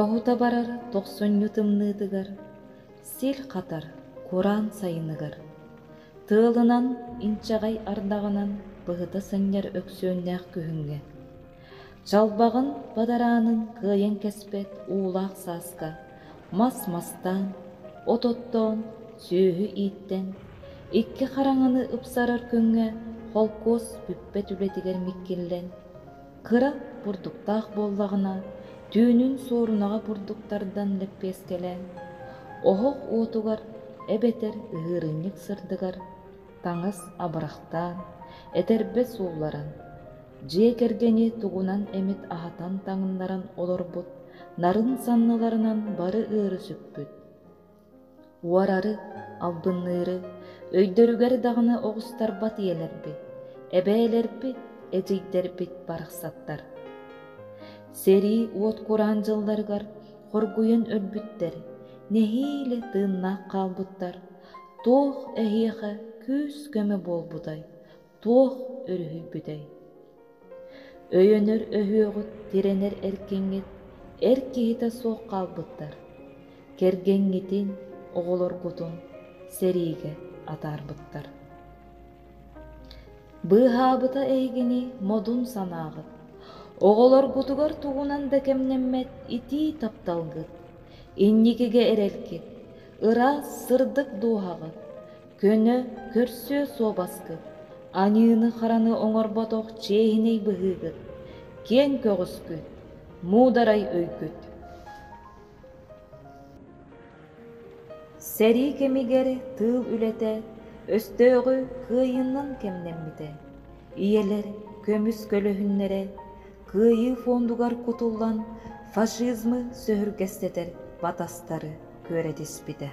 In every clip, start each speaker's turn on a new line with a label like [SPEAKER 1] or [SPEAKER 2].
[SPEAKER 1] Тоһута барар тохсунньу тымныытыгар, сил хатар кураан сайыныгар, тыалынан, инчэҕэй ардаҕынан быһыта сынньар өксүөннээх күһүҥҥэ, чалбаҕын бадараанын кыайан кэспэт уулаах сааска мас мастаан, от оттоон, сүөһү ииттэн, икки хараҥаны ыпсарар күҥҥэ холкуос бүппэт үлэтигэр миккиллэн, Кыра бурдуктаах буоллаҕына, түүнүн суорунаҕа бурдуктардан лэппиэскэлээн, оһох уотугар эбэтэр ыһыырынньык сырдыгар таҥас абырахтаан, этэрбэс уулларан, дьиэ кэргэни тугунан эмит аһатан таҥыннаран олорбут нарын санныларынан бары ыары сүкпүт Уорары, албынныыры, өйдөрүгэр даҕаны оҕустарбат ийэлэрбит, эбээлэрбит, эдьиийдэрбит барахсаттар. Сэрии уот кураан дьылларыгар хоргуйан өлбүттэр, нэһиилэ тыыннаах хаалбыттар, туох эһиэхэ күүс-көмө буолбутай, туох өрүһүйбүтэй? Өйөнөр өһүөҕүт, тирэнэр эркиҥҥит эр киһитэ суох хаалбыттар, кэргэҥҥитин, оҕолоргутун сэриигэ атаарбыттар. Быыһаабыта эһигини модун санааҕыт, оҕолоргутугар тугунан да кэмнэммэт итии тапталгыт, инникигэ эрэлгит, ыраас сырдык дууһаҕыт, Көнө, көрсүө суобаскыт, аньыыны-хараны оҥорботох чиэһинэй быһыыгыт, киэҥ көҕүскүт, муударай өйгүт. Сэрии кэмигэр тыыл үлэтэ өстөөҕү кыайыынан кэмнэммитэ. Ийэлэр көмүс көлөһүннэрэ Кыайыы фондугар кутуллан фашизмы сөһүргэстэтэр батастары күөрэтиспитэ.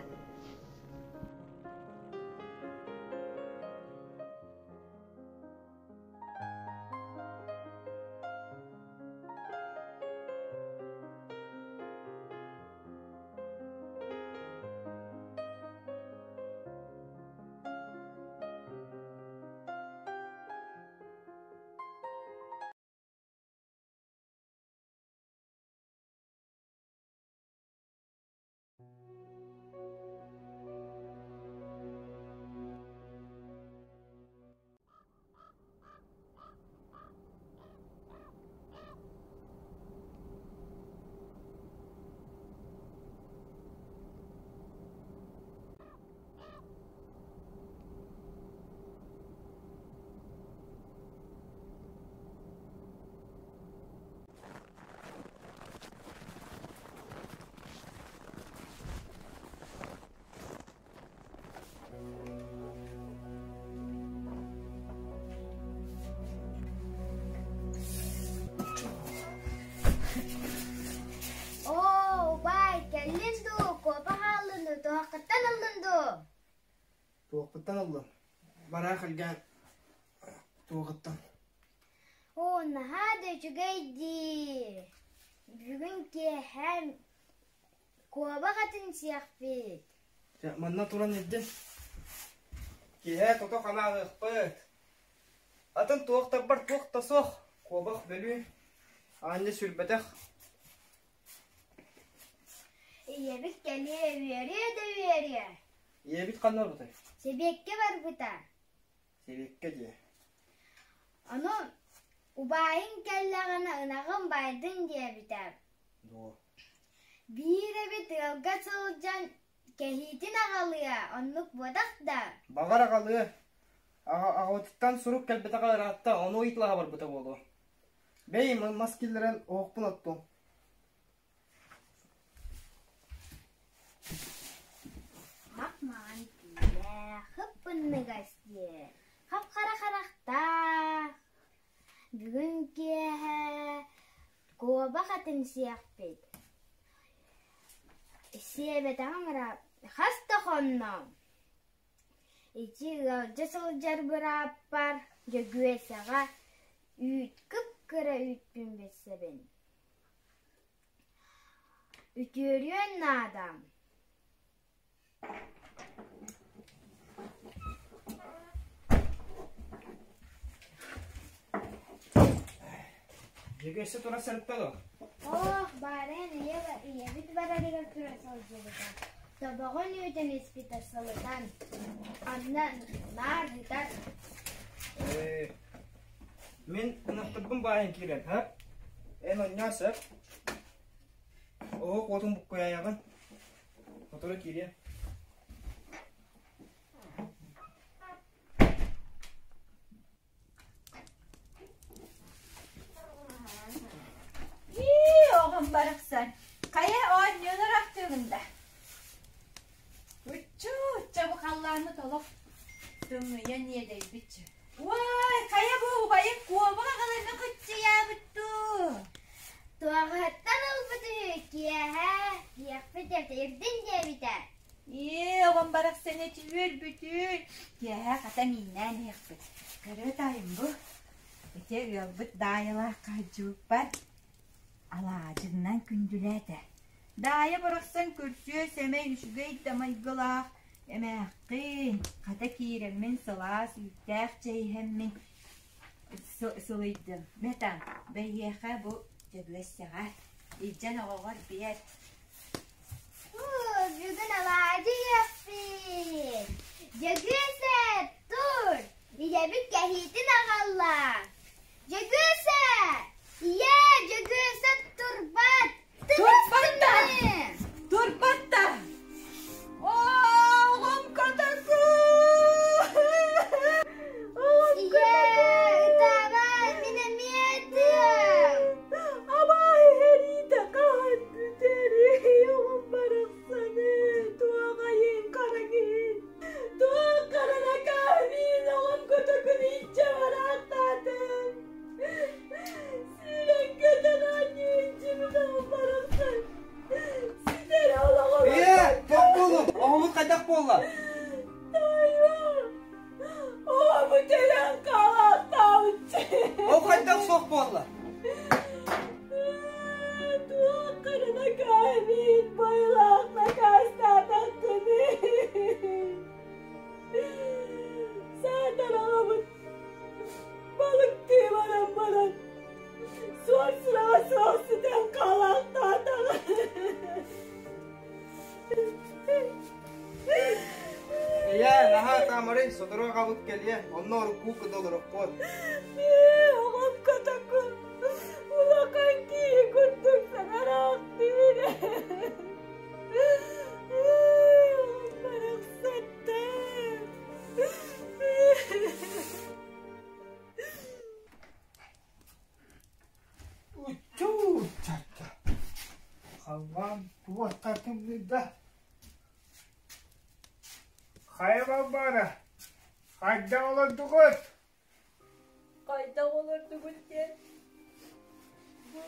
[SPEAKER 2] Оо, убаай, кэллин дуу, куопа хааллын дуу, туһаххыттан ыллын дуу?
[SPEAKER 3] Туохпуттан ыллым? Бараах илгээн туоҕуттан.
[SPEAKER 2] Оо, наһаа да үчүгэй дии. Бүгүн киэһэ куобах атын сиэхпит.
[SPEAKER 3] Дьэ, манна туран илдьин. Киэһэ тото ханаалыахпыт. Атын туохтарбар туох да суох. Куобах бөлүүн аанньа сүрбэтэх.
[SPEAKER 2] Ийэбит кэлиэ үөрүө да үөрүө.
[SPEAKER 3] Ийэбит ханна барбытай?
[SPEAKER 2] Сэбиэккэ барбыта.
[SPEAKER 3] Сэбиэккэ дии.
[SPEAKER 2] Ону убайыҥ кэллэҕинэ ынаҕым байдын диэбитэ.
[SPEAKER 3] Дуо?
[SPEAKER 2] Биир эбит ыалга сылдьан кэһиитин аҕалыа, оннук буотах да?
[SPEAKER 3] Баҕар аҕалыа. Аҕабытыттан сурук кэлбэтэҕэ ыраатта, ону ыйыталаһа барбыта буолуо. Бэйи, мас киллэрэн оһохпун оттуом.
[SPEAKER 2] Мап-маҥан түүлээх, хып-пынныгас диэ, хап-хара харахтаах. Бүгүн киэһэ куобах атын сиэхпит. Сиэбэтэҕим ыраап, хас да хонно. Ити ыалдьа сылдьар бырааппар Дьөгүөсэҕэ үүт кып-кыра үүппүн билсэбин. Үтүөрүөн наада
[SPEAKER 3] Дьөгүөссэ тура сырытта дуо?
[SPEAKER 2] Ох, баарыан ийэ Ийэбит барарыгар тура сылдьыбыта. Тобоҕун үүтэн испитэ сылытан, онно наар ыытар.
[SPEAKER 3] Ээ, мин ынахтарбын баайан киирэн, һа? Эн онньоо сөп. Оһох уотун буккуйаайаҕын. Сотору киириэ.
[SPEAKER 4] Ии, оҕом барахсан, хайа оонньуунар ахтыыгын да? Уччу-учча бу халлааммыт олох тымныйан иэдэйбитчи. Уой, хайа бу убайым куобах аҕаларга кыччыйаабыт дуу?
[SPEAKER 2] Туоҕуһуттан ылбыт үһү, киэһэ киэхпит ирдин диэбитэ.
[SPEAKER 4] Ээ, оҕом барахсан эти үөрбүтүй. Киэһэ хата мииннээн иһиэхпит. Көрө таайым бу. Ити ыалбыт Даайалаах хаһдьыыппар алаадьыннан күндүлээтэ. Даайа барахсан көрсүө сэмэй үчүгэй да майгылаах эмээххин, хата киирэммин сылаас үүттээх чэй иһэммин сылыйдым. Мэтаҥ, бэйиэхэ бу Дьөгүөссэҕэ илдьэн оҕоҕор биэр.
[SPEAKER 2] Бүгүн алаадьы иэхпит. Дьөгүөсэ, тур! Ийэбит кэһиитин аҕалла. Дьөгүөсэ! Ийээ, Дьөгүөсэ турбат!
[SPEAKER 4] Турбат да! Турбат да! Оҕом котоку! Оҕом
[SPEAKER 2] Ийээ, ытаабат, мин эмиэ ытыам.
[SPEAKER 4] Абааһы сэриитэ хаһан бүтэрий, оҕом барахсаны, туох айын хара киһин, туох хара накаһын оҕом котокун илдьэ бараахтаатын. Сүүрэн көтөн оонньуу илдьибит оҕом барахсан. Ситэр олоҕум.
[SPEAKER 3] Ээ, туох буоллуҥ? Оҕобут хайдах буолла?
[SPEAKER 4] Таайба, оҕобут өлөн хаалаахтаабытчы.
[SPEAKER 3] Ол хайдах суох буолла?
[SPEAKER 4] Туох хара накаһын байылаах накаастаатаххыный? Саатар аҕабыт балыктыы баран баран суор сураҕа суох сытан хаалаахтаатаҕа.
[SPEAKER 3] Ийээ, наһаа ытаамарый, сотору аҕабыт кэлиэ, онно урукку кытта олорохпут.
[SPEAKER 4] Оҕом котоку улахан киһи курдук саҥараахтыыр. Барахсаттар.
[SPEAKER 5] Уччуу-чачча! Халлаан туохха тымныйда? Хайа Балбаара, хайдах олордугут?
[SPEAKER 4] Хайдах олордугут диэн бу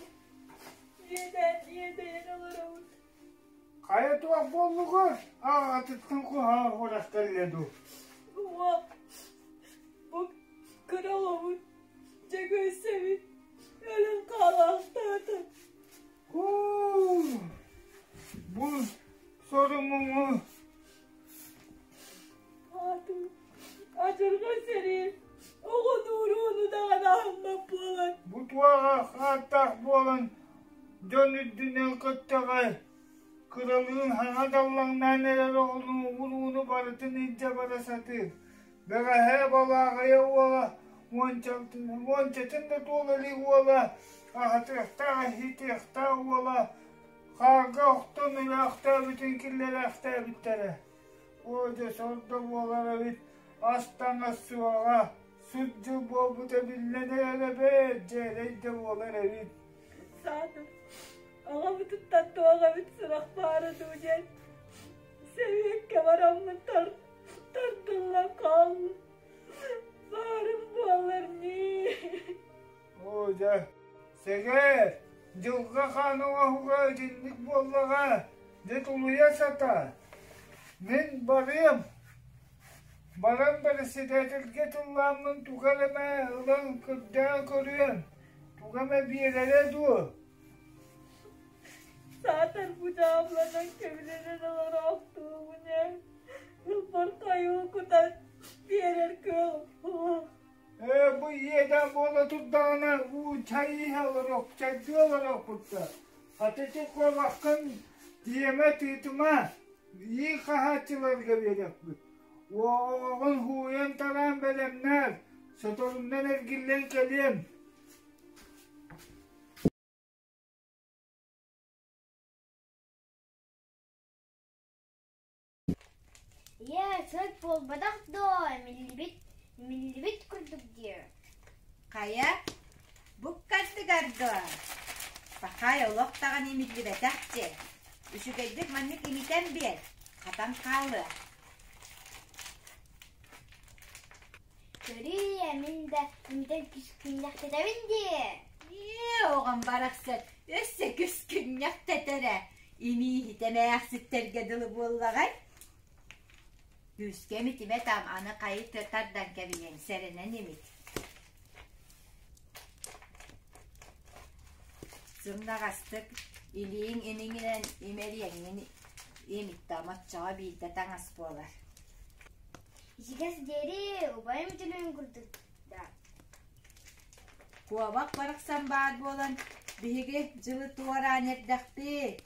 [SPEAKER 4] иэдээн иэдэйэн олоробут.
[SPEAKER 5] Хайа туох буоллугут? Аҕатыттан куһаҕан курах кэллэ дуу?
[SPEAKER 4] Уо, бу кыра оҕобут Дьөгүөссэбит өлөн хаалаахтаата.
[SPEAKER 5] Һуу, бу сорумуҥу
[SPEAKER 4] Аатын адьырҕа сэрии оҕону-урууну даҕаны аһыммат буолан.
[SPEAKER 5] Бу туоҕа хааттаах буолан дьон үрдүнэн көттөҕөй, кыралыын хаҥа даллаҥнаан эрэр оҕону урууну барытын илдьэ бара сатыыр. Бэҕэһээ Балааҕайа уола уончатын да туола илик уола аһатыахтаах иһитиэхтээх уола хаарга охтон өлөөхтөөбүтүн киллэрээхтээбиттэрэ. Оо дьэ сордо буолар эбит, ас-таҥас суоҕа, сут дьыл буолбута биллэн эрэр эбээт, дьээлэй да буолар эбит.
[SPEAKER 4] Саатар, аҕабытыттан туох эбит сурах баара дуу диэн сэбиэккэ бараммын тардыллан хааллым. Баарым буоллар ньии.
[SPEAKER 5] Оо дьэ, сэгээр, дьылҕа хаан оҥоһуга итинник буоллаҕа, дьэ тулуйа сата. Мин барыам, баран председательгэ тыллааммын туга эмэ ылан көрдөөн көрүөм, туга эмэ биэрэрэ дуо?
[SPEAKER 4] Саатар бу дьаамланан кэбилэнэн олороохтуубун ээ. Ылбар хайыы кутан биэрэр кыаҕым
[SPEAKER 5] Ээ, бу иэдээн буола турдаҕына уу чай иһэ олоруох, чайдыы олоруохпут да. Хата ити куобаххын тиэмэ тыытыма, ии хаһааччыларга биэриэхпит. Уоҕуҥ һууйан-тараан бэлэмнээр, соторунан эргиллэн кэлиэм.
[SPEAKER 2] Ийээ, сөп буолбатах дуо, имиллибит, имиллибит курдук дии.
[SPEAKER 4] Хайа, буккардыгар дуо? Пахай олох даҕаны имиллибэтэх дии. Үчүгэйдик маннык имитэн биэр, хатан хаалыа.
[SPEAKER 2] Көрүүй, мин да имитэн күскүннэхтэтэбин дии.
[SPEAKER 4] Ээ, оҕом барахсан өссө күскүннэхтэтэрэ. Имииһитэ эмээхситтэргэ дылы буоллаҕай? Күүскэ имитимэ там, аны хайы тардан кэбиһиэҥ, сэрэнэн имит. Сымнаҕастык илииҥ иниҥинэн имэриэҥҥин имиттэ, оччоҕо биирдэ таҥас буолар.
[SPEAKER 2] Ичигэс диэри убайым үтүлүн курдук да.
[SPEAKER 4] Куобах барахсан баар буолан, биһиги дьылы туораан эрдэхпит.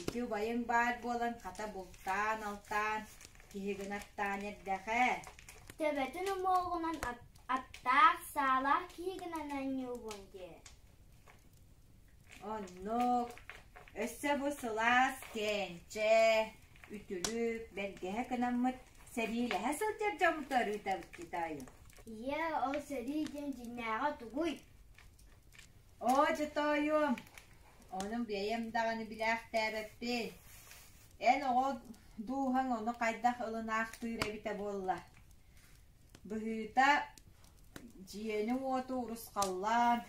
[SPEAKER 4] Ити убайыҥ баар буолан хата бултаан-алтаан, киһи гынаттаан эрдэхэ.
[SPEAKER 2] Төбөтүн уҥуоҕунан аттаах, саалаах киһи гынан анньыыбын дии.
[SPEAKER 4] Оннук. Өссө бу сылаас кээнчэ, үтүлүк, бэргэһэ гынаммыт сэриилэһэ сылдьар дьоммутугар ыытабыт дии таайым.
[SPEAKER 2] Ийээ, ол сэрии диэн дьиҥнээҕэ тугуй?
[SPEAKER 4] Оо, дьэ тоойуом, ону бэйэм даҕаны билээхтээбэппин. Эн оҕо дууһаҥ ону хайдах ылынаахтыыр эбитэ буолла? Быһыыта, дьиэни-уоту урусхаллаан,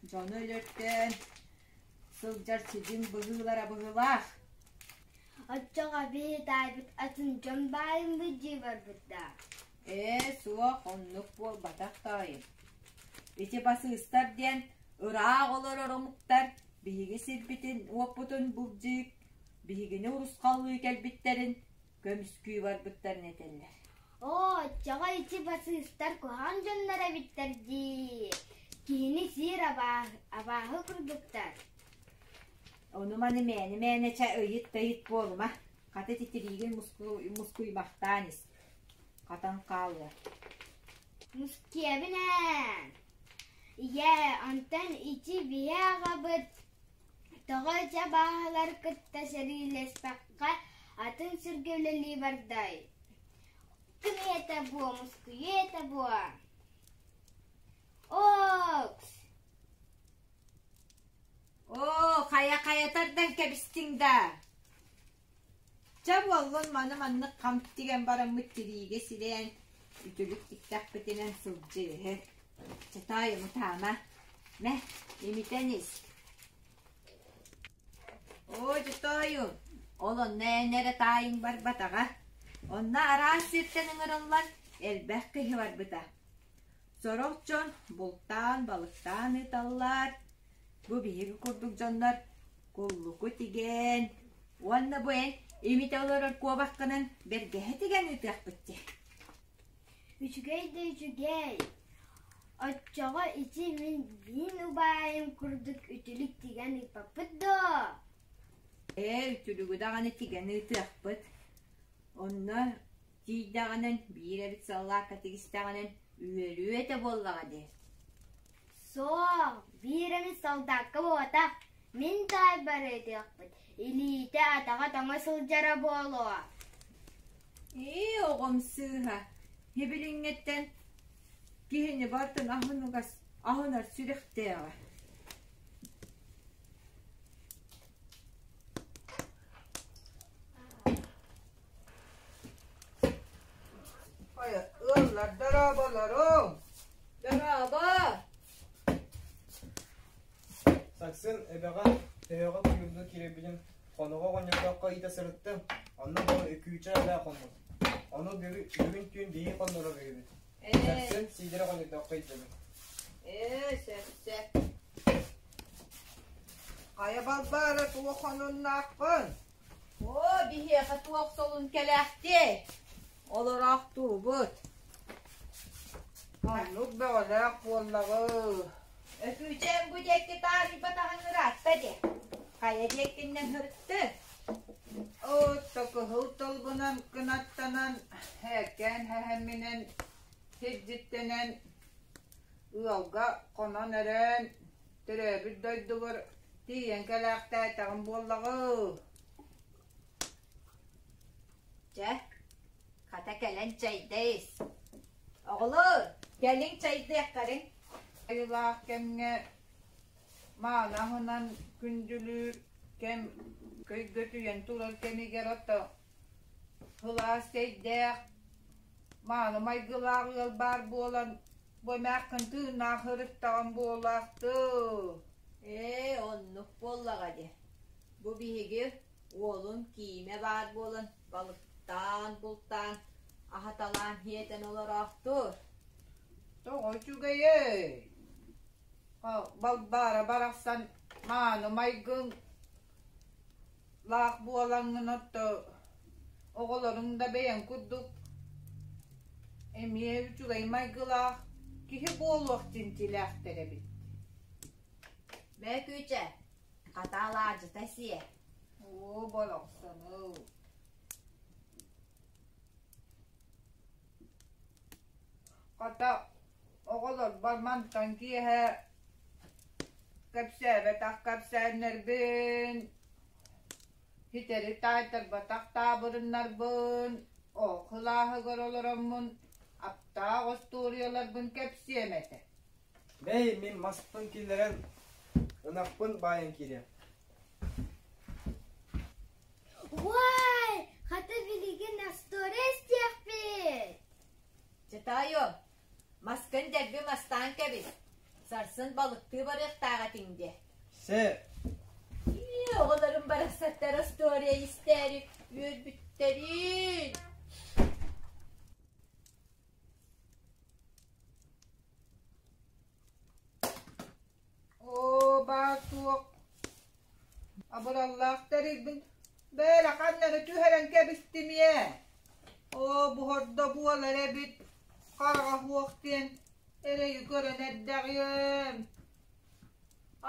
[SPEAKER 4] дьону өлөртөөн сылдьар сидьиҥ быһыылара быһыылаах.
[SPEAKER 2] Оччоҕо биһи таайбыт атын дьон баайыммыт дии барбыт даа?
[SPEAKER 4] Ээ, суох, оннук буолбатах тоойум. Ити басыыстар диэн ыраах олорор омуктар биһиги сирбитин-уоппутун былдьыы, биһигини урусхаллыы кэлбиттэрин көмүскүү барбыттарын этэллэр.
[SPEAKER 2] Оо, оччоҕо ити басыыстар куһаҕан дьоннор эбиттэр дии. Киһини сиир абааһы, абааһы курдуктар.
[SPEAKER 4] Ону-маны мээнэ-мээнэ чэ ыйыт да ыйыт буолума. Хата титириигин мускуйбахтаан ис. Хатан хаалыа.
[SPEAKER 2] Мускуйабын ээ. Ийээ, онтон ити биһи аҕабыт тоҕо ити абааһылар кытта сэриилэспэххэ атын сиргэ үлэлии бардай? Ким ийэтэ буо, мускуйуо этэ буо? Окс!
[SPEAKER 4] Оо, хайа-хайа тардан кэбистиҥ даа? Чэ буоллун маны маннык хам тигэн бараммыт тириигэ сирээн, үтүлүк тиктэхпитинэн сылдьыыһы. Чэ таайым ытаама, мэ, имитэн ис. Оо, дьэ тоойуом, ол онно эн эрэ таайыҥ барбатаҕа. Онно араас сиртэн ыҥырыллан элбэх киһи барбыта. Сорох дьон бултаан, балыктаан ыыталлар. Бу биһиги курдук дьоннор куллуку тигэн уонна бу эн имитэ олорор куобаххынан бэргэһэ тигэн ыытыахпыт дии.
[SPEAKER 2] Үчүгэй да үчүгэй. Оччоҕо ити мин биин убайым курдук үтүлүк тигэн ыыппаппыт дуо?
[SPEAKER 4] Ээ, үтүлүгү даҕаны тигэн ыытыахпыт. Онно тиийдэҕинэн биир эбит саллаакка тигистэҕинэн үөрүү этэ буоллаҕа дии.
[SPEAKER 2] Суох, биир эмит солдакка буолбатах, мин таайбар ыытыахпыт, илиитэ атаҕа тоҥо сылдьара буолуо.
[SPEAKER 4] Ии, оҕом сыыһа, һибилиҥҥэттэн киһини барытын аһыныгас аһынар сүрэхтээҕэ.
[SPEAKER 6] Хайа, ыаллар дорооболоруҥ!
[SPEAKER 4] Дорообо!
[SPEAKER 3] Сарсын эбэҕэ төһөҕө куйуурга киирэрбитин хоноҕо оҕонньордооххо ыйыта сырыттым, онно бу Өкүүчэ эбээ хоннум. Ону бүгүн түүн биһиги хоннорор үһүбүт. Сарсын Сиидэрэ оҕонньордооххо илдьэбин.
[SPEAKER 4] Ээ, сөп, сөп.
[SPEAKER 6] Хайа Балбаара туох хонуннааххын?
[SPEAKER 4] Оо, биһиэхэ туох солун кэлээхтиэй? Олороохтуубут.
[SPEAKER 6] Оннук бөҕөлөөх буоллаҕы.
[SPEAKER 4] Өкүүчэм бу диэки таарыйбатаҕыҥ ыраатта дии. Хайа диэкиннэн сырыттыҥ?
[SPEAKER 6] Отто кыһыл тылбынан кынаттанан, һээккээн һэһэмминэн сирдьиттэнэн, ыалга хонон эрэн, төрөөбүт дойдубар тиийэн кэлээхтээтэҕим буоллаҕы.
[SPEAKER 4] Чэ, хата кэлэн чэйдэ ис. Оҕолор, кэлиҥ чэйдиэххэриҥ.
[SPEAKER 6] Айылаах кэмҥэ мааны аһынан күндүлүүр кэм көйгөтүйэн турар кэмигэр ото сылаас чэйдээх, мааны майгылаах ыал баар буолан бу эмээххин тыыннаах ырыттаҕым буолаахтыы.
[SPEAKER 4] Ээ, оннук буоллаҕа дии. Бу биһиги уолун киимэ баар буолан балыктаан, бултаан, аһаталаан сиэтэн олороохтуур.
[SPEAKER 6] Тоҕо үчүгэйэй? Балбаара барахсан мааны майгыҥ лаах буолаҥҥын отто оҕолоруҥ да бэйэҥ курдук эмиэ үчүгэй майгылаах киһи буолуох чинчилээхтэр эбит.
[SPEAKER 4] Мөкүүчэ, хата алаадьыта сиэ.
[SPEAKER 6] Оо, барахсаны. Хата, оҕолорбор мантан киэһэ кэпсээбэтэх кэпсээннэрбин, ситэри таайтарбатах таабырыннарбын, ол кылааһыгар олороммун аптаах остуоруйаларбын кэпсиэм этэ.
[SPEAKER 3] Бэй, мин маспын киллэрэн, ынахпын баайан киириэм.
[SPEAKER 2] Уай, хата билигин остуоруйа истиэхпит.
[SPEAKER 4] Чытайо, маскын дэлби мастаан кэбис. Сарсын балыктыы барыахтаах этиҥ диэ.
[SPEAKER 3] Сэ.
[SPEAKER 4] Ии, оҕолорум барахсаттар остуоруйа истээри үөрбүттэрин.
[SPEAKER 6] Оо, баар суох абыраллаах тэрилбин бэйэлэ ханнары түһэрэн кэбистим ээ. Оо, буһордо буолар эбит, хараҕа суох диэн эрэйи көрөн эрдэҕиэм.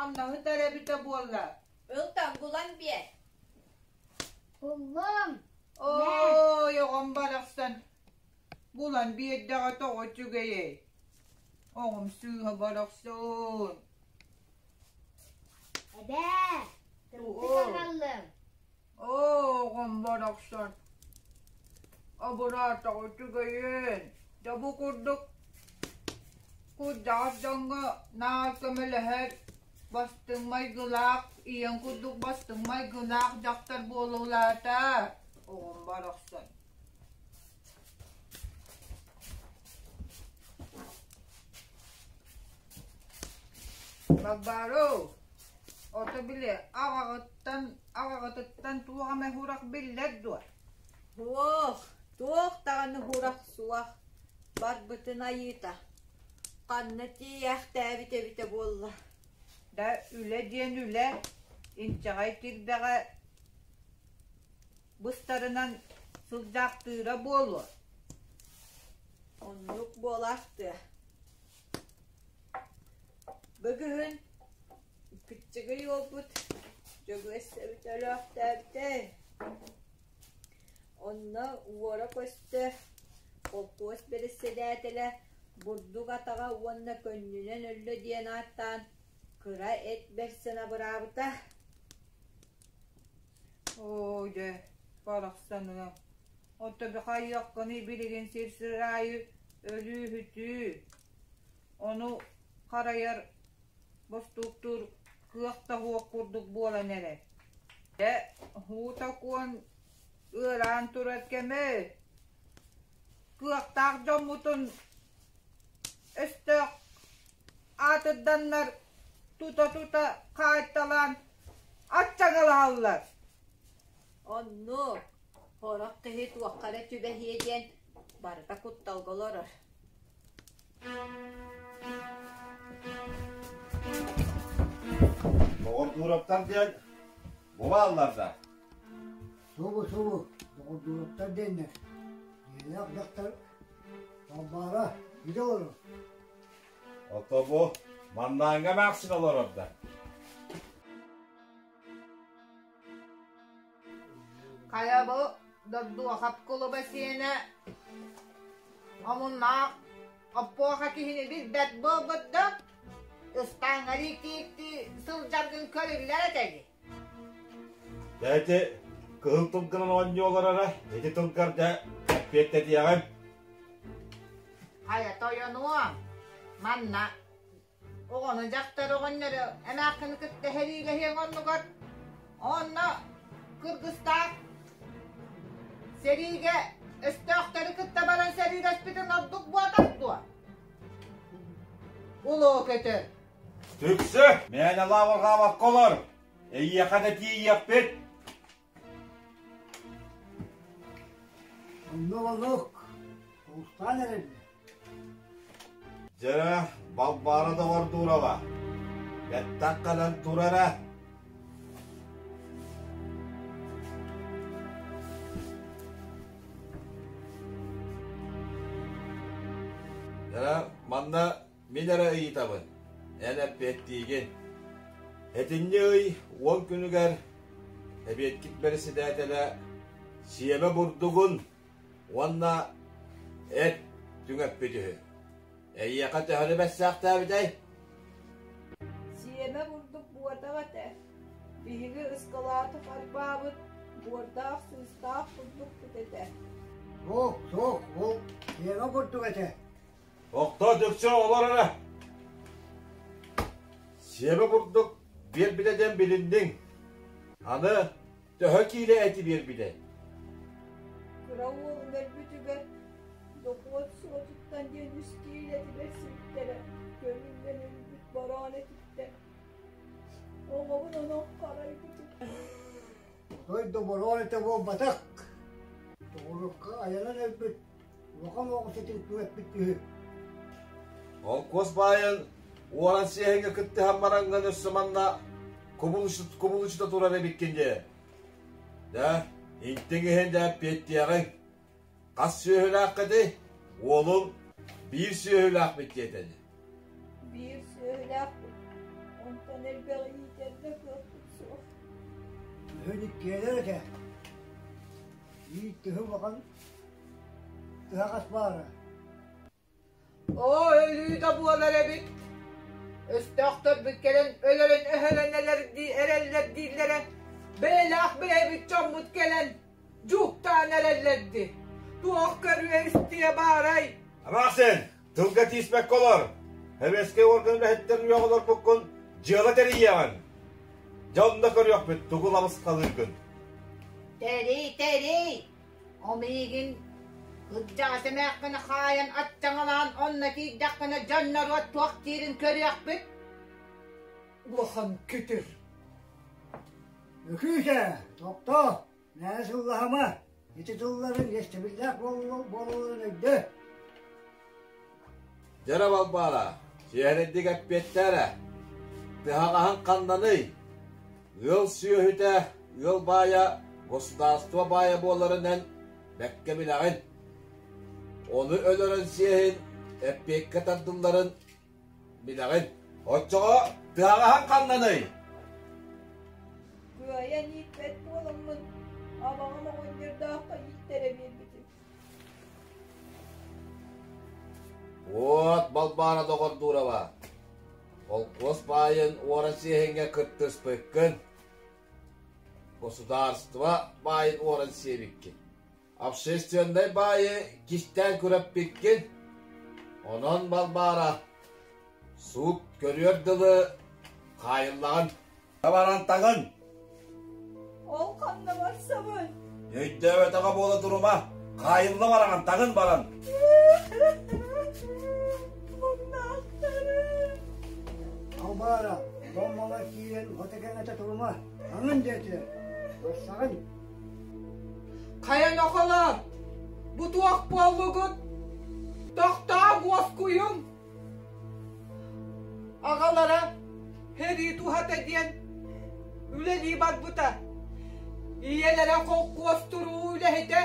[SPEAKER 6] Аннаһыт эрэ эбитэ буолла.
[SPEAKER 4] Ыл булан биэр.
[SPEAKER 2] Буллум.
[SPEAKER 6] Ой, оҕом барахсан булан биэрдэҕэ тоҕо үчүгэйэй. Оҕом сыыһа барахсан.
[SPEAKER 2] Эбээ, тымтык аҕаллым.
[SPEAKER 6] Оо, оҕом барахсан. Абыраатаҕа үчүгэйин. Дьэ бу курдук курдьаҕас дьоҥҥо наар көмөлөһөр бастыҥ майгылаах, ийэҥ курдук бастыҥ майгылаах дьахтар буола улаата. Оҕом барахсан. Балбаароо, ото били аҕаҕыттан аҕаҕытыттан туох эмэ сурах биллэр дуо?
[SPEAKER 4] Суох, туох даҕаны сурах суох. Барбытын айыыта. Ханна тиийээхтээбит эбитэ буолла.
[SPEAKER 6] Да үлэ диэн үлэ, инчэҕэй тирбэҕэ быстарынан сылдьаахтыыра буолуо.
[SPEAKER 4] Оннук буолаахтыа. Бүгүн кыччыгый уолбут Дьөгүөссэбит өлөөхтөөбүтэ. Онно уора-көстө холкуос бэрэссэдээтэлэ бурдук атаҕа уонна көнньүнэн өллө диэн ааттаан кыра эт бэрсэн абыраабыта.
[SPEAKER 6] Оо дьэ, барахсаныам. Оттон хайыаххыный билигин сир-сир аайы өлүү-сүтүү. Ону харайар, бостууктуур кыах да суох курдук буолан эрэр. Дьэ, һуу-сокуон ыараан турар кэмэ. Кыахтаах дьоммутун өстөөх аатырданнар тута-тута хаайталаан аччаҥалаһаллар.
[SPEAKER 4] Оннук, сорох киһи туохха эрэ түбэһиэ диэн барыта кутталга олорор.
[SPEAKER 7] Доҕордуураптар диэн бу бааллар да?
[SPEAKER 8] Субу-субу доҕордуураптар диэннэр дьиэлээх дьахтар Балбаара ити олорор.
[SPEAKER 7] Ото бу маннааҥҥа эмээхсин олорор да?
[SPEAKER 6] Хайа бу Дордуохап кулуба сиэнэ омуннаах Оппуоха киһини билбэт буолбут да, ыстааҥҥа кииртии сылдьаргын көрүллэр этэ дии.
[SPEAKER 7] Дьэ ити кыһыл тылгынан оонньуу олороро, ити тылгар дьэ эппиэттэтиэҕим.
[SPEAKER 6] Хайа тойонуом, манна Оҕону дьахтар оҕонньору эмээххини кытта сэриилэһиэҥ оннугар онно кыргыстаах сэриигэ өстөөхтөрү кытта баран сэриилэспитин ордук буотах дуо? Улуу көтөр.
[SPEAKER 7] Түксү! Мээнэ лаабырҕаабакка олор! Эйиэхэ да тиийиэхпит!
[SPEAKER 8] Оннук оннук, уустаан эрэллэр.
[SPEAKER 7] Дьэ, Балбаара доҕордуурала, бэттэх кэлэн турара. Дьэ, манна Мин эрэ ыйытабын, эн эппиэттиигин. Этинньи ый уон күнүгэр эбиэткит бэрэссэдээтэлэ сиэмэ бурдугун уонна эт түҥэппит үһү. Эйиэхэ төһөнү бэссээхтээбитэй?
[SPEAKER 9] Сиэмэ бурдук буотах этэ. Биһиги ыскалааты харбаабыт буордаах сыыстаах бурдукпут этэ.
[SPEAKER 8] Суох, суох, ол сиэмэ бурдук этэ.
[SPEAKER 7] Тохтоо дөксө олор эрэ. Сиэбэ курдук биэрбитэ диэн билинниҥ. Аны төһө киилэ эти биэрбитэй?
[SPEAKER 9] Кыра уолум өлбүтүгэр дохуот суотуттан диэн үс киилэ эти бэрсибиттэрэ. Көмүллэн өлбүт бороон этиттэр. Оҕобун онон харайбытым.
[SPEAKER 8] Дойду бороон этэ буолбатах. Тоҕурукка айанан өлбүт Улахан оҕус этин түгэппит үһү.
[SPEAKER 7] Холкуос баайын уоран сиэһиҥҥэ кыттыһан бараҥҥын өссө манна кубулучута турар эбиккин дии. Да, интиҥ иһин да эппиэттиэҕиҥ. Хас сүөһүлээххитий? Уолуҥ биир сүөһүлээхпит диэтэ ини.
[SPEAKER 9] Биир сүөһүлээхпит. Онтон элбэҕи иитэр да кыахпыт суох.
[SPEAKER 8] Үһүн иккиэлэр этэ. Биир тыһы улахан Тыһаҕас баара.
[SPEAKER 6] Оо, өлүү да буолар эбит. Өстөөхтөрбүт кэлэн өлөрөн өһөрөн эрэллэр дииллэрэ. Бэйэлээх бэйэбит дьоммут кэлэн дьууктаан эрэллэр дии. Туох көрүө-истиэ баарай?
[SPEAKER 7] Эмээхсин, тылга тииспэккэ олор. Сэбиэскэй уорган үлэһиттэрин үөҕэ олорбуккун дьыала тэрийиэҕиҥ. Дьэ онно көрүөхпүт тугу лабысхалыыргын.
[SPEAKER 6] Тэрий, тэрий! Ол миигин кырдьаҕас эмээххини хаайан аччаҥалаан онно тиийдэххинэ дьон-норуот туох диирин көрүөхпүт. Улахан күтүр.
[SPEAKER 8] Өкүүсэ, тохтоо, мээнэ сыллаһыма, ити тылларын иэстэбиллээх буолалларын өйдөө.
[SPEAKER 7] Дьэрэ Балбаара, чиэһинэйдик эппиэттээ эрэ. Тыһаҕаһыҥ ханнаный? Ыал сүөһүтэ, ыал баайа государство баайа буоларын эн бэккэ билэҕин. Ону өлөрөн сиэһин, эппиэккэ тардылларын билэҕин. Оччоҕо тыһаҕаһыҥ ханнаный?
[SPEAKER 9] Кыайан ииппэт буоламмын, абаҕам оҕонньордооххо ииттэрэ биэрбитим.
[SPEAKER 7] Уот Балбаара Доҕордуурова, холкуос баайын уоран сиэһиҥҥэ кыттыспыккын, государство баайын уоран сиэбиккин, общественнай баайы кистээн күрэппиккин, онон Балбаара суут көрүөр дылы хаайыллаҕын. Табаран таҥын!
[SPEAKER 9] Ол ханна барсабын?
[SPEAKER 7] Өйдөөбөтөҕө буола турума, хаайылла бараҕын, таҥын баран!
[SPEAKER 9] Муннаахтары!
[SPEAKER 8] Албаара, Доммала киирэн уота кэҥэтэ турума, таҥын диэтилэр, барсаҕын.
[SPEAKER 6] Хайа нохолоор, бу туох буоллугут? Тохтоо уоскуйуҥ! Аҕалара сэрии туһата диэн үлэлии барбыта. Ийэлэрэ холкуос туруу үлэһитэ.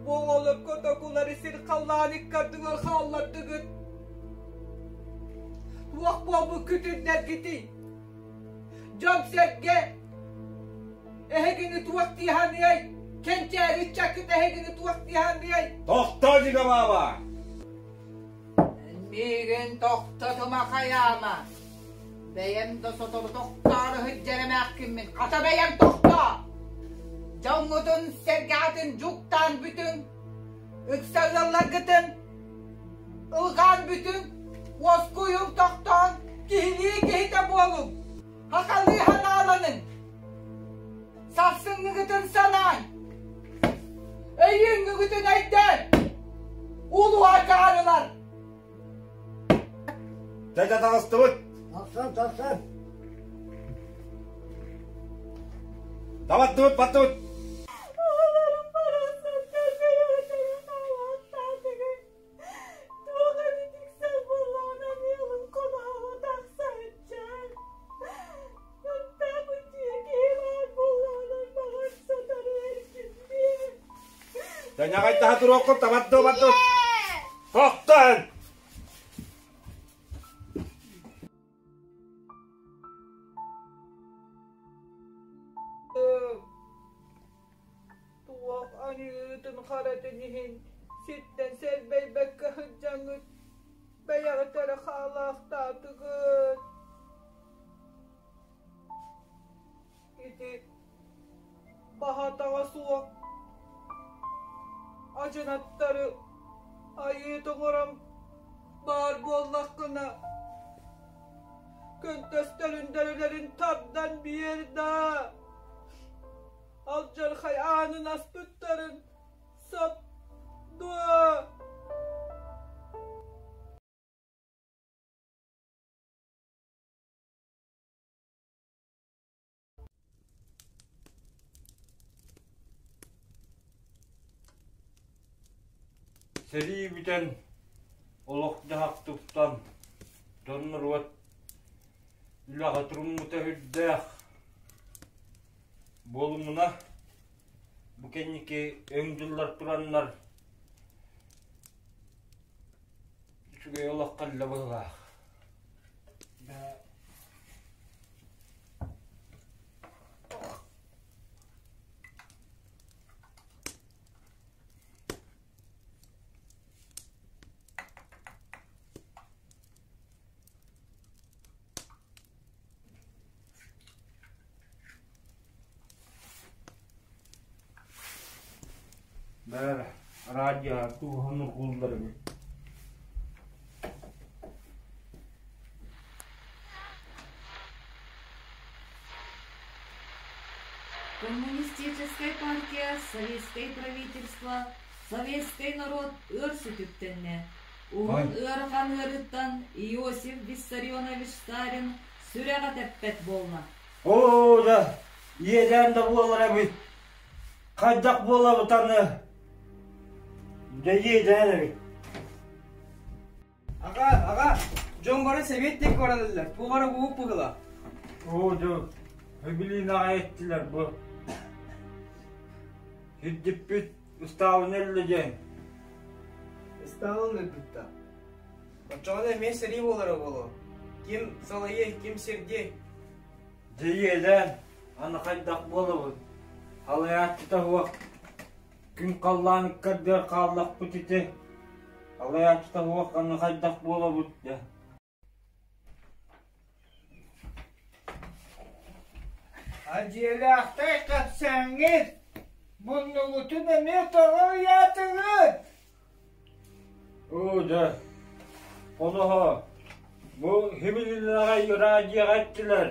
[SPEAKER 6] Бу оҕолорго докулары сир халлаан иккардыгар хааллардыгыт. Туох буолбут күтүрдэргитий? Дьон-сэргэ! Эһигини туох дии саныай? Кэнчээри ыччаккыт эһигини туох дии саныай?
[SPEAKER 7] Тохтоо, Дига бааба!
[SPEAKER 6] Миигин тохтотума хайаама. Бэйэм да сотору тохтоору сылдьар эмээхкиммин. Хата бэйэм тохтоо! Дьоҥҥутун сэргэҕитин дьуктаан бүтүҥ, ыкса ыалларгытын ылҕаан бүтүҥ, уоскуйуҥ тохтоон, киһилии киһитэ буолуҥ, хахалыы санааланыҥ, сарсыҥҥыгытын санааҥ, өйүүҥҥүгүтүн өйдөөн, улуу акаарылар!
[SPEAKER 7] Дьэ, таҕыстыбыт.
[SPEAKER 8] Тахсан, тахсан.
[SPEAKER 7] Табаттыбыт, баттыбыт.
[SPEAKER 9] Оҕолорум барахсаттар бэйэҕитэрэ хаалаахтаатыгыт. Туох эбит иксэл буоллаҕына ыалым хоноһоҕо тахсааччар. Баттаах үтүө киһи баар буоллаҕына баҕар сотору эргиллиэ.
[SPEAKER 7] Дьаҥаҕайдаһа туруоххун табаттыы баттыбыт. Тохтон!
[SPEAKER 6] Туох аньыытын-харатын иһин сиртэн сэрбэйбэккэ сылдьаҥҥыт бэйэҕит эрэ хаалаахтаатыгыт. Ити баһатаҕа суох адьынаттары айыы тоҥорон баар буоллаххына көнтөстөрүн дөрөлөрүн тардан биэр да алдьархай аанын аспыттарын сап дуо?
[SPEAKER 5] Сэрии бүтэн, олох-дьаһах тупсан, дьон-норуот үлэҕэ туруммута сүрдээх. Буолумуна, бу кэнники өҥ дьыллар тураннар үчүгэй олох кэллэ быһыылаах. Бээр радио тууһун ургууллар эбит.
[SPEAKER 1] Коммунистическай партия, советскай правительство, советскай народ ыар сүтүктэннэ. Уһун ыарахан ыарыыттан Иосиф Виссарионович Сталин сүрэҕэ тэппэт буолла.
[SPEAKER 5] Оо да, иэдээн да буолар эбит. Хайдах буолабыт аны? Дьэ иэдээн эбит.
[SPEAKER 3] Аҕа, аҕа, дьон бары сэбиэт диэки баран ыллар. Туох эрэ буолуп быһыла.
[SPEAKER 5] Оо, дьэ, Эбилинаҕа эттилэр бу. Сирдиппит ыстаабын өллө диэн.
[SPEAKER 3] Ыстаалын өлбүт да. Оччоҕуна эмиэ сэрии буолара буолуо. Ким салайыай, ким сирдиэй?
[SPEAKER 5] Дьэ иэдээн, аны хайдах буолабыт? Халайааччыта суох күн халлаан ыккардыгар хааллахпыт ити. Халайааччыта суох аны хайдах буолабыт дьэ?
[SPEAKER 10] Дьиэлээхтэй хапсааҥҥыт, муннугутун эмиэ тоҕо ыйаатыгыт?
[SPEAKER 5] Оо дьэ, хоноһо, бу химилинэҕэ радиоҕа эттилэр,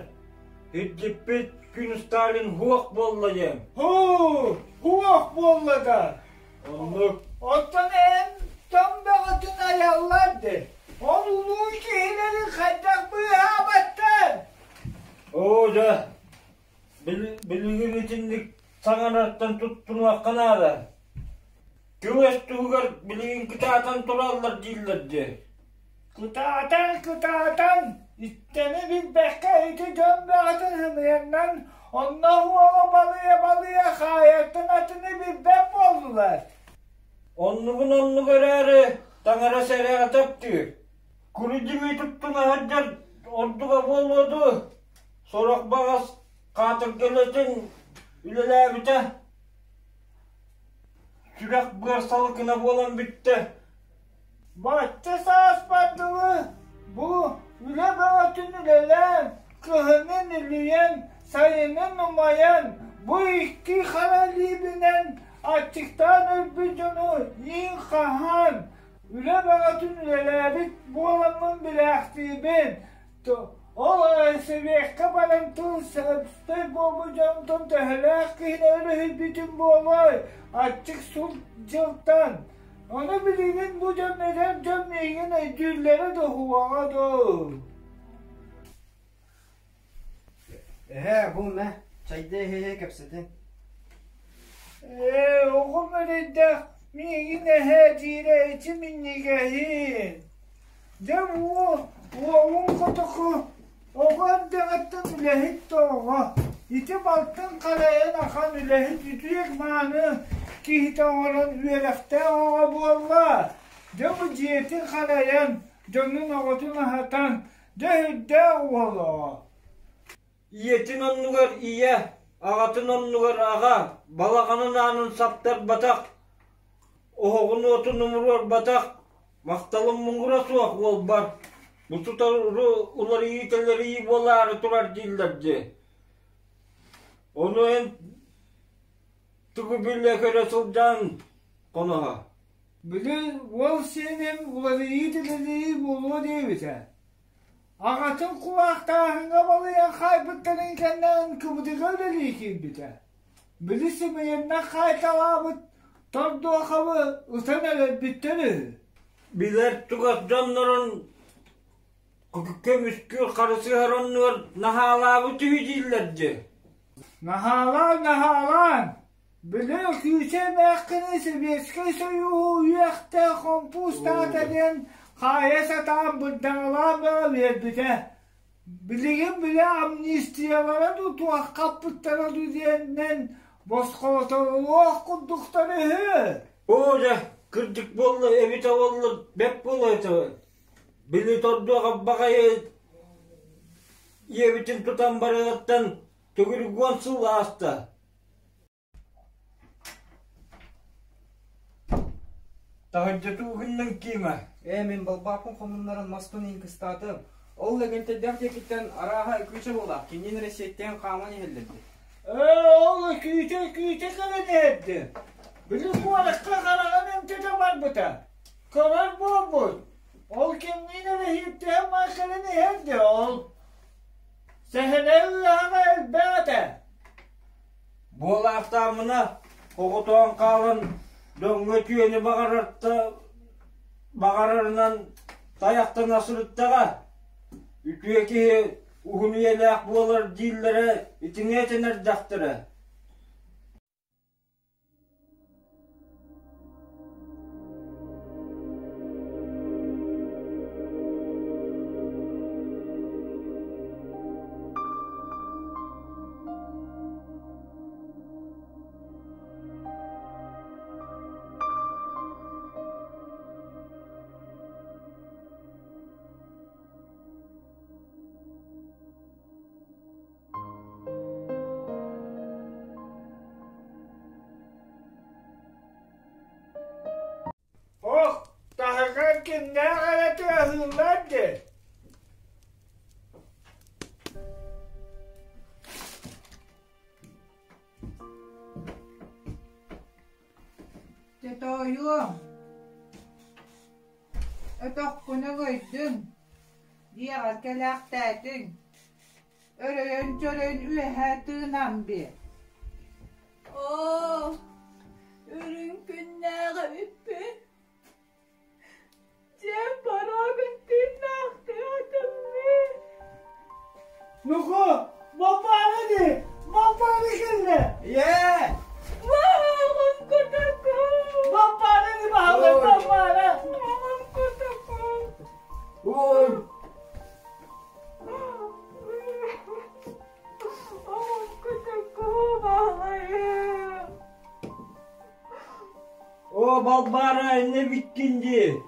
[SPEAKER 5] ирдиппит күн Сталин һуох буолла диэн.
[SPEAKER 10] Һуу, һуох буолла да.
[SPEAKER 5] Оннук.
[SPEAKER 10] Оттон эн тоҥ бөҕөтүн айаллар дии. Ол улуу киһилэрин хайдах быыһаабаттар?
[SPEAKER 5] Оо дьэ, билигин итинник саҥарартан туттунуохха наада. Күөс туһугар билигин кытаатан тураллар дииллэр дии.
[SPEAKER 10] Кытаатан, кытаатан, истэни билбэккэ ити дьон бөҕөтүн сымыйаннан онно уоҕу балыйа-балыйа хаайартан атыны билбэт буоллулар.
[SPEAKER 5] Оннугун оннук эрээри, таҥара сэрэҕэ таптыыр. Курдьумүй туттуна сылдьар ордуга буолуо дуу, сорох баҕас хаатыргылытын. үлэлээбитэ Сүрэх быар салыкына буолан бүттэ. Бачча сааспар дылы бу үлэ бөҕөтүн үлэлээн, кыһынын үлүйэн, сайынын умайан, бу икки хара илиибинэн аччыктаан өлбүт дьону иин хаһан, үлэ бөҕөтүн үлэлээбит буоламмын билээхтиибин. Ол сэбиэккэ баран тыл сөпсөй буолбут дьонтон төһөлөөх киһини өрүһүйбүтүм буолуой, аччык сул дьылтан. Ону билигин бу дьон эдэр дьон миигин өйдүүллэрэ да уһуоҕа дуу.
[SPEAKER 3] Эһээ, бу мэ, чайда иһэ-иһэ кэпсэтиҥ.
[SPEAKER 5] Ээ, оҕом эрэйдээх миигин эһээ диирэ ити минньигэһин. Дьэ уол, уолуҥ котоку оҕо эрдэҕиттэн үлэһит да оҕо. Ити балтын харайан ахан үлэһит үтүөк мааны киһитэ оҥорон үөрэхтээх оҕо буолла. Дьэ бу дьиэтин харайан, дьонун оҕотун аһатан, дьэ үрдээх уол оҕо.
[SPEAKER 11] Ийэтин оннугар ийэ, аҕатын оннугар аҕа, балаҕанын аанын саптарбатах, оһоҕун уотун умуруорбатах, махталым муҥура суох уолбар бу сотору уларыйыы-тэлэрийии буолаары турар дииллэр дии. Ону эн тугу билэ-көрө сылдьан хоноһо?
[SPEAKER 5] Били уол сиэним уларыйыы-тэлэрийии буолуо диэбитэ. Аҕатын кулаахтааһыҥҥа балыйан хаайбыттарын кэннэ ынкыбытыга үлэлии киирбитэ. Били сымыйаннах хаайталаабыт Тордуохабы ытан өлөрбүттэр үһү.
[SPEAKER 11] Билэр чугас дьоннорун көмүскүүр харысыһар оннугар наһаалаабыт үһү дииллэр дии.
[SPEAKER 5] Наһаалаан, наһаалаан! Били Өкүүчэ эмээххини Сэбиэскэй Сойууһу үөхтээх хомпуустаата диэн хаайа сатаан бырдаҥалаан бөҕө биэрбитэ. Билигин били амнистиялара дуу туох хаппыттара дуу диэнинэн босхолотолуох курдуктар үһү.
[SPEAKER 11] Оо дьэ, кырдьык буолла эбитэ буоллар бэрт буолуо этэ. Били тордуох баҕайы ийэбитин тутан барыаҕыттан төгүрүк уон сыл ааста. Таһырдьа туугуннан киимэ.
[SPEAKER 3] Ээ, мин балбааппын хомуннаран маспын иһин кыстаатым. Ол Лэгэнтэйдээх диэкиттэн арааһа Өкүүчэ буолаах, киниин эрэ сиэттээн хааман иһэллэр дии.
[SPEAKER 5] Ээ, ол Өкүүчэ Өкүүчэ кэлэн иһэрди. Били куоракка хараҕын эмтэтэ барбыта. Көрөр буолбут. Ол кимниин эрэ иһиттээн кэлэн иһэрди ол. Сэһэнэ ыаһаҕа элбээтэ.
[SPEAKER 11] Буолаахтаамына оҕотоон хаалан дьоҥҥо үтүөнү баҕарарынан тайахтана сырыттаҕа. Үтүө киһи уһун үйэлээх буолар дииллэрэ итини этэн эрдэхтэрэ.
[SPEAKER 5] Ох, таһыгар кимнээх эрэ тыаһыыллар дии.
[SPEAKER 6] Дьэ тоойуом, өтөххүн өҥөйдүҥ, дьиэҕэр кэлээхтээтиҥ, Өрөйөн-чөрөйөн үөһэ тыынан биэр.
[SPEAKER 9] Оо, үрүҥ күннээх эбиппин. Дьиэм парогун тыыннаахтыатым мин.
[SPEAKER 5] Нуку, баппааны дии, баппааны кэллэ.
[SPEAKER 3] Ийээ!
[SPEAKER 9] Оҕом котоку!
[SPEAKER 5] Баппааны дии, баһылай баппааны.
[SPEAKER 9] Оҕом котоку!
[SPEAKER 11] Ой, Оо, Балбаара, иннэ бүттүн дии.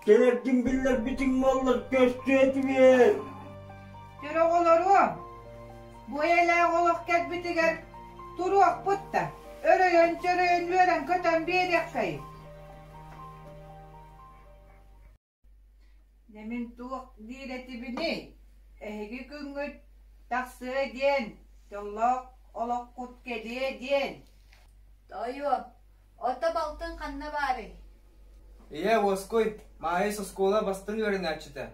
[SPEAKER 11] Кэлэргин биллэрбитиҥ буоллар көстүө этибиэн.
[SPEAKER 6] Көр оҕолоруом, бу эйэлээх олох кэлбитигэр Туруохпут да, өрөйөн-чөрөйөн үөрэн-көтөн биэриэххэйиҥ. Дьэ мин туох диир этибиний, эһиги күҥҥүт тахсыа диэн, дьоллоох олоххут кэлиэ диэн.
[SPEAKER 4] Тоойуом, ото балтыҥ ханна баарый?
[SPEAKER 3] Ийээ, уоскуй, Маайыс оскуола бастыҥ үөрэнээччитэ.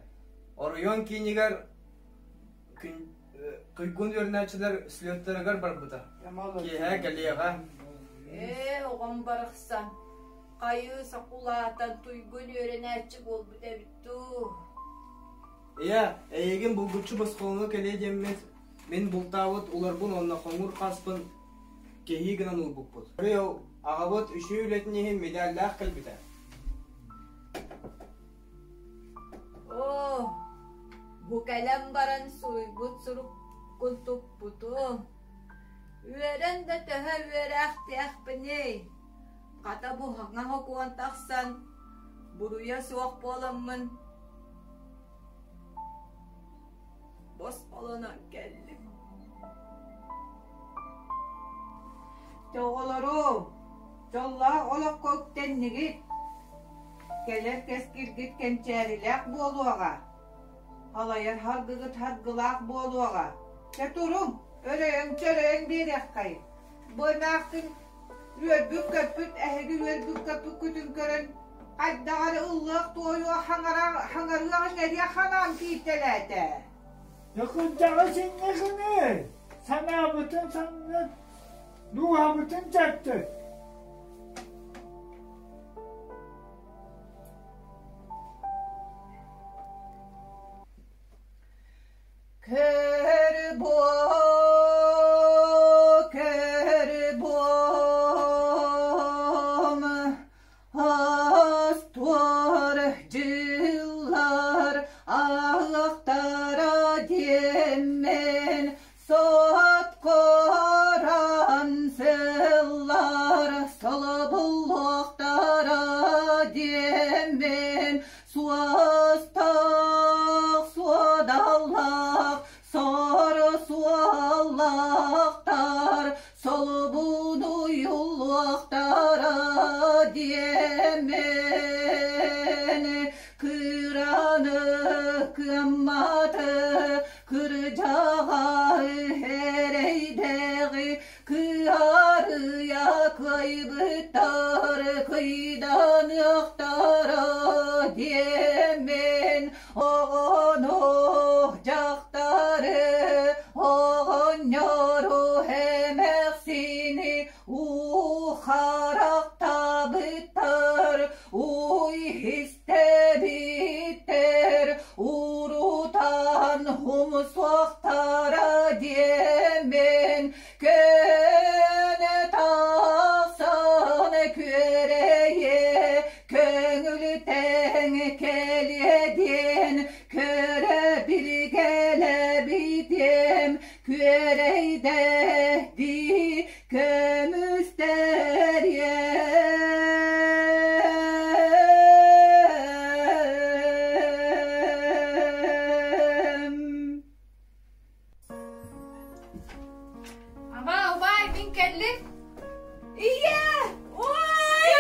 [SPEAKER 3] Оройуон киинигэр туйгун үөрэнээччилэр слеттарыгар барбыта. Киэһэ кэлиэҕэ.
[SPEAKER 9] Ээ, оҕом барахсан, хайыы сакулаатан туйгун үөрэнээччи буолбут эбит дуу.
[SPEAKER 3] Ийээ, эйигин булгуччу босхолоно кэлиэ диэммит, мин бултаабыт уларбын уонна хоҥур хаспын кэһии гынан уурбуппут. Аҕабыт үчүгэй үлэтин иһин медаллаах кэлбитэ.
[SPEAKER 9] Оо, бу кэлэн баран суруйбут суруккун туппутум. Үөрэн да төһө үөрээхтиэхпиний? Хата бу хаҥа хокуон тахсан, буруйа суох буоламмын босхолонон кэллим.
[SPEAKER 6] Оҕолорум, дьоллоох олоххо үктэннигит, кэлэр кэскилгит кэнчээрилээх буолуоҕа, халайар харгыгыт харгылаах буолуоҕа. Чэ туруҥ, өрөйөҥ-чөрөйөҥ биэриэххэй. Бу эмээхсин үөрбүт-көппүт эһиги үөрбүт-көппүккүтүн көрөн хайдах эрэ ыллыах-туойуох хаҥарыах-иҥэриэх ханаан кииртэлээтэ.
[SPEAKER 5] Дьокутдаҕы синньэ гыныы, санаабытын санныт, дууһабытын чэртит.
[SPEAKER 6] Көр буо, көр буом, Астуор дьыллар аһыахтара диэммин Соткоран сыллар солобуллуохтара диэммин Суостаах суодаллаах сор суоллаахтар солбунуйуллуохтара диэммин кыраны кыамматы кырдьаҕаһы эрэйдээҕи кыарыйа кыайбыттар кыйданыахтара диэммин оҕону дьахтары оҕонньору эмээхсини уу харахтаабыттар уй истэбиттэр урутаан умсуохтара диэммин Көнө тахсан күөрэйэ көҥүл тэҥ кэлиэ диэн көрө билгэлэбитим күөрэйдэ дии көмүстэриэм.
[SPEAKER 9] Ама, убай, мин кэллим.
[SPEAKER 6] Ийэ!
[SPEAKER 9] Ой!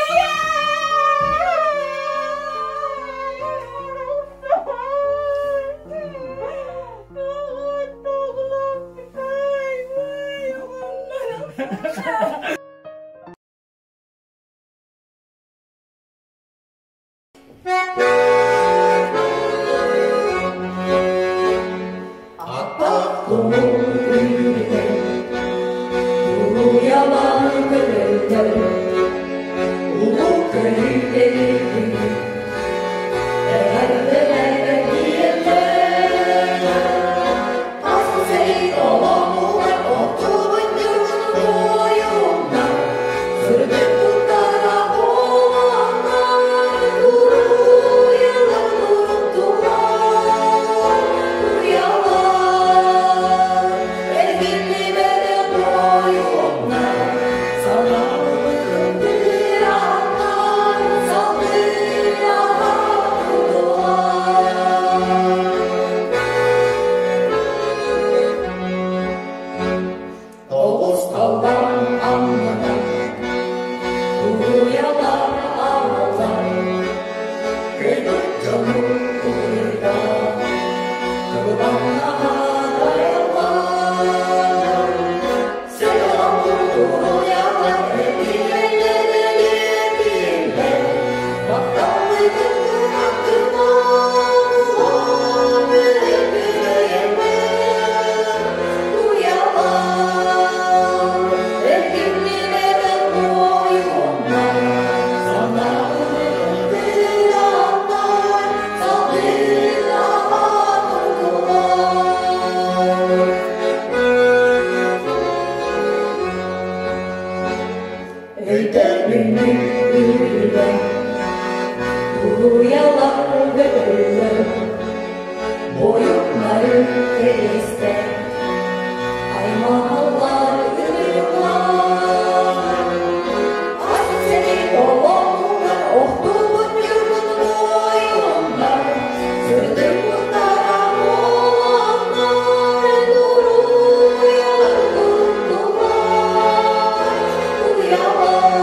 [SPEAKER 1] Аттах кумул күлүгэр, Уйалар көтөллөр. Өйдөбүнньүк үрдүгэр Туруйалар көтөллөр, Буойуннары кэриэстэр, Аймаҕаллар ырыалар. Ас сэрии толоонугар охтубут ньургун буойуннар, Сырдык-куттара буоланнар, Туруйалар туттулар, Туруйалар,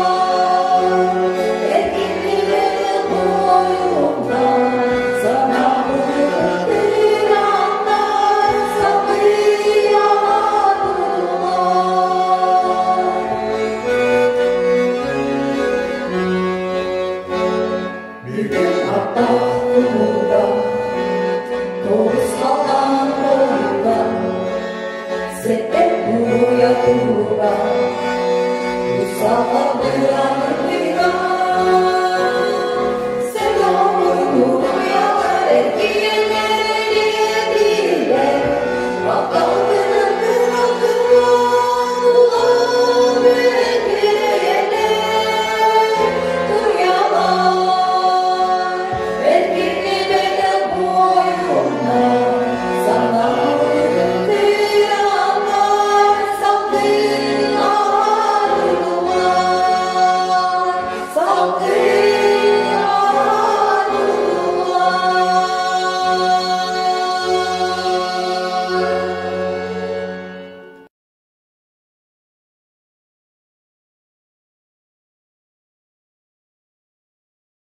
[SPEAKER 1] эргиллибэт буойуннар, Санаабыт тыраннар, Сабыйалар туттулар. Бүтүн аттаах тумулга, Тоҕус халлаан хонууга, Сэттэ буруйа туруга, Үс саха быраҕыллар.